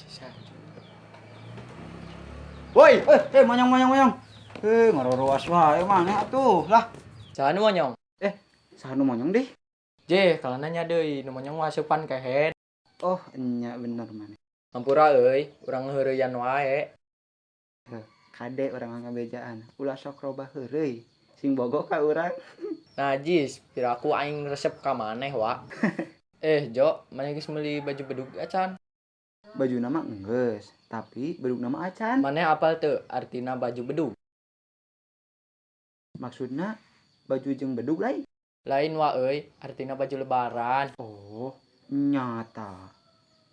Si. Woi, monyong monyong monyong. Ngaroroas wae maneh atuh lah. Saha nu monyong? Saha nu monyong deh? Je, kalau nanya deui, nu monyong mah asupan kehed. Oh, enya bener maneh. Hampura euy, urang heureuyan wae. Kade urang ngabejaan, ulah sok robah heureuy. Sing bogoh ka urang. Najis, piraku aing resep ka maneh wa. Jo, maneh geus meuli baju bedug acan? Baju nama enggeus, tapi bedug nama acan. Maneh apal teu artina baju bedug? Maksudna baju jeung bedug lain? Lain wa euy, artina baju lebaran. Oh, nyata.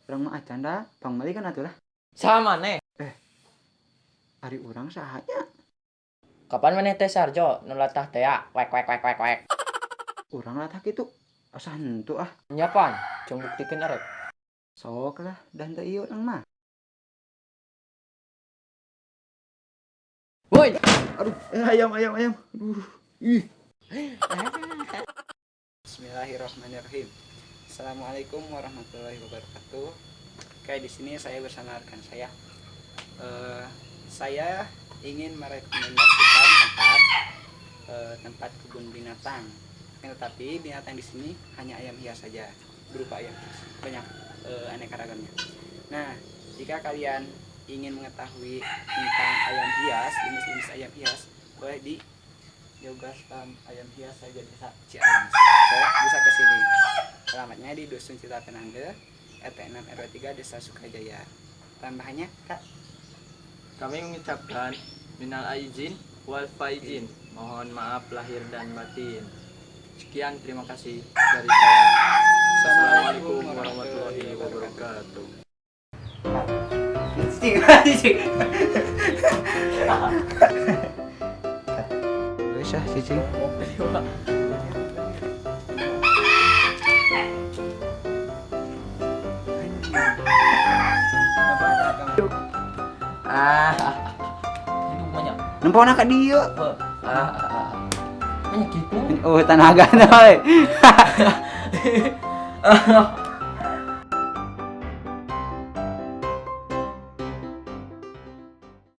Urang mah acan da, pangmeuli kan atuh lah. Saha maneh? Ari urang saha nya? Kapan maneh teh Sarjo nu latah teh ya? Wek wek wek wek wek. Urang latah kitu. Asa henteu ah. Nya pan, cung buktikeun arek. Sok lah, dan teu ieu urang mah. Woi, Aduh, ayam ayam ayam. Aduh. Ih. Bismillahirrahmanirrahim. Assalamualaikum warahmatullahi wabarakatuh. Oke, di sini saya bersama rekan saya. Saya ingin merekomendasikan tempat kebun binatang. Tetapi binatang di sini hanya ayam hias saja, berupa ayam hias. Banyak aneka ragamnya. Nah, jika kalian ingin mengetahui tentang ayam hias, jenis-jenis ayam hias, boleh di Yogastam Ayam Hias saja Desa Ciamis. Oke, bisa ke sini. Alamatnya di Dusun Cita Penangge, RT 6 RW 3 Desa Sukajaya. Tambahannya, Kak? Kami mengucapkan minal aizin wal faizin. Mohon maaf lahir dan batin. Sekian, terima kasih dari saya. Assalamualaikum warahmatullahi wabarakatuh. Cicing, cicing. Geus ah, cicing. Ah, itu banyak. Nempona ka dieu. Ah, ah, ah. Banyak gitu. Oh, tanaga na we.